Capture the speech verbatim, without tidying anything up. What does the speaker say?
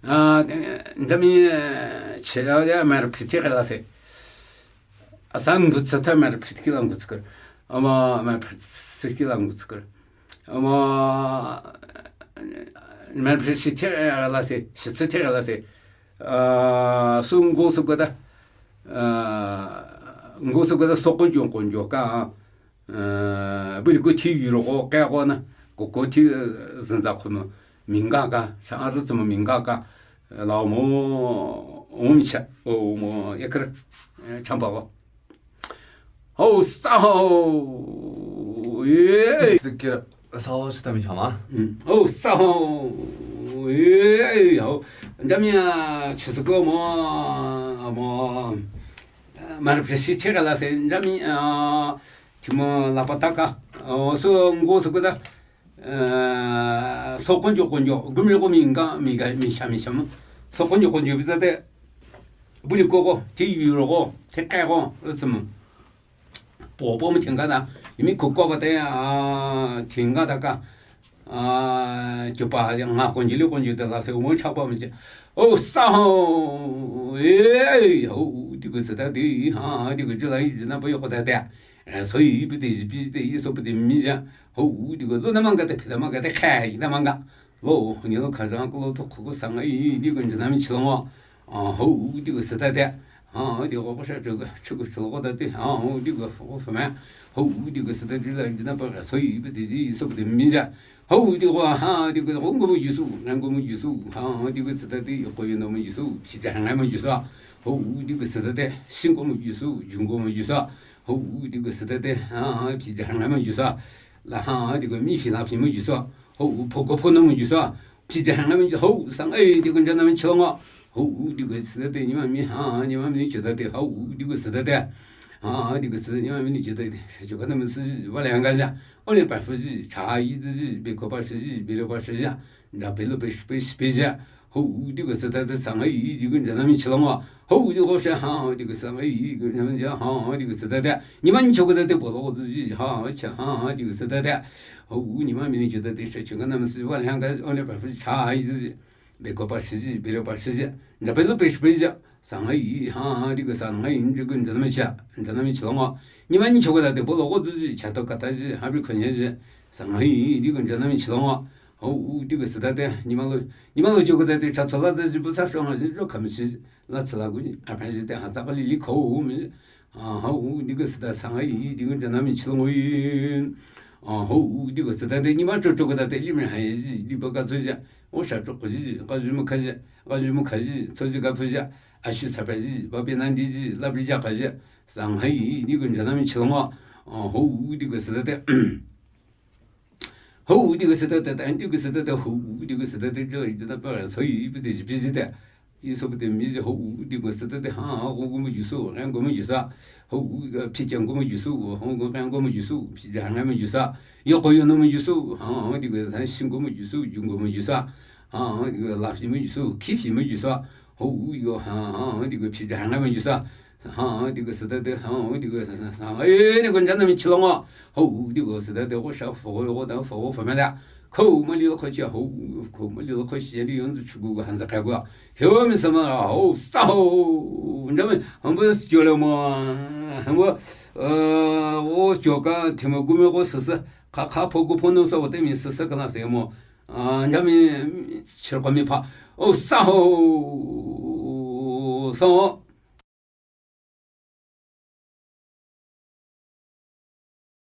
A, ndami, chela ya mer phiti kala se. Asa ngutsa ta mer phiti kala ngutsa kar. Ama mer phiti kala ngutsa kar. Ama mer phiti kala se, shitsa kala se. A, su ngutsa kar da. A, ngutsa kar da sokon jon kon jo ka. Buli ko ti yuro ko kaya ko na, ko ko ti zinza ko mo minga ka, sa aru tsamo minga ka, la mo, um cha, o mo, yakar, chamba ko. Ho, sa ho, ye. Sa ho, sa mi chama. Ho, sa ho, ye, ho. Ndami a, chisuko mo, mo, mar presi chega la se, ndami a, Timo lapataka, o, so ngo so kuda, eh, so konjo konjo, gumi ko mi nga, mi ga, mi sha, mi sha mo. So konjo konjo biza te, buli ko ko, ti yu ro ko, te kai ko, lo tsimo. Po po mo tenga da, imi ko ko ba te, a, tenga da ka, a, jo pa, nga konjo le konjo de la se, mo cha pa mo che. O, sa ho, eh, ho, ti ko se da di, ha, ti ko ju la, yi na pa yo ko da te. Eh, so yi pi te, yi pi te, yi so pi te mi ja. Ho, ti ko zo na manga te, pi na manga te, kha, yi na manga. Lo, ni lo kha ja, ko lo to, ko, ko sa nga yi, ti ko ju na mi chi lo mo. A, ho, ti ko se da te. Ha, ti ko ko sa chu ko, chu ko so ko da te. Ha, ho, ti ko fo, fo ma. Ho, ti ko se da ju la, yi na pa, so yi pi te, yi so pi te mi ja. Ho, ti ko, ha, ti ko, ho, ngo mo ju su, nga ngo mo ju su. Ha, ti ko se da te, ko yo no mo ju su, pi ja nga mo ju su. Ho, ti ko se da te, shin ngo mo ju su, ju ngo mo ju su. Ho, ti ko se da te, ha, pi ja nga mo ju su. La, ha, ti ko mi fi la fi mo ju su. Ho, po ko po no mo ju su. Pi ja nga mo ju, ho, sang ai, ti ko ja na mi chi lo mo. Ho, ti ko se da te, ni ma mi, ha, ni ma mi chi da te, ho, ti ko se da te. Ha, ti ko se da, ni ma mi chi da te. Sa chu ka na mo si, wa le nga ja. O ne pa fu ji, cha yi ji, be ko pa shi ji, be lo pa shi ja. Ja be lo pe shi pe shi pe ja. Ho, ti ko se da te, sang ai, ti ko ja na mi chi lo mo. Ho, ti ko sha, ha, ti ko sang ai, ko ja na mi ja, ha, ti ko se da te. Ni ma ni cho ko da te, bo lo ko ji, ha, cha, ha, ti ko se da te. Ho, ni ma mi ni cho da te, sa chu ka na mo si, wa le nga, o ne pa fu ji, cha yi ji. Be ko pa shi ji, be lo pa shi ji. Nda be lo pe shi pe ji. Sa nga yi, ha, ha, ti ko sa nga yi, ti ko nda na mi cha, nda na mi chi lo mo. Ni ma ni cho ko da te, bo lo ko zu ji, cha to ka ta ji, ha bi ko nya ji. Sa nga yi, ti ko nda na mi chi lo mo. Ho, ti ko se da te, ni ma lo, ni ma lo cho ko da te, cha cho la ji, bu sa sho nga ji, jo ka mi shi, la chi la gu ji, a pa ji te, ha za ka li li ko mi. A, ho, ti ko se da sa nga yi, ti ko nda na mi chi lo mo yi. A, ho, ti ko se da te, ni ma cho cho ko da te, li mi ha yi, li ba ka zu ji. O sha chok ji, ka ji mo ka ji, ka ji mo ka ji, cho ji ka phu ji, a shi sa pa ji, ba pe nan di ji, la bi ja ka ji, sang hai, ti ko ja na mi chi lo mo, a, ho, ti ko se da te. Ho, ti ko se da te, ta, ti ko se da te, ho, ti ko se da te, jo, ji da pa, so yi, pi te ji, pi ji te. Yi so pi te, mi ji, ho, ti ko se da te, ha, ho, go mo ju so, ren go mo ju sa. Ho, pi jan go mo ju so, ho, go ren go mo ju so, pi jan ren mo ju sa. Yo ko yo no mo ju so, ha, ti ko sa, shin go mo ju so, ju go mo ju sa. Ha, ti ko la fi mo ju so, ki fi mo ju sa. Ho, yo, ha, ha, ti ko pi jan ren mo ju sa. Ha, ti ko se da te, ha, ti ko sa, sa, sa. E, ti ko ja na mi chi lo mo. Ho, ti ko se da te, go sha fo, go da fo, fo ma da. Ko ma li lo ko chi ho, ko ma li lo ko chi li yon zu chu gu han za ka gu. He wo mi sa ma ho, sa ho. Ja mi, han bo si jo le mo. Han bo, e, wo jo ka, ti mo gu mi go sa sa. Ka, ka po gu po no sa wo te mi sa sa ka na se mo. A, ja mi, chi ko mi pa. O, sa ho. Sa ho.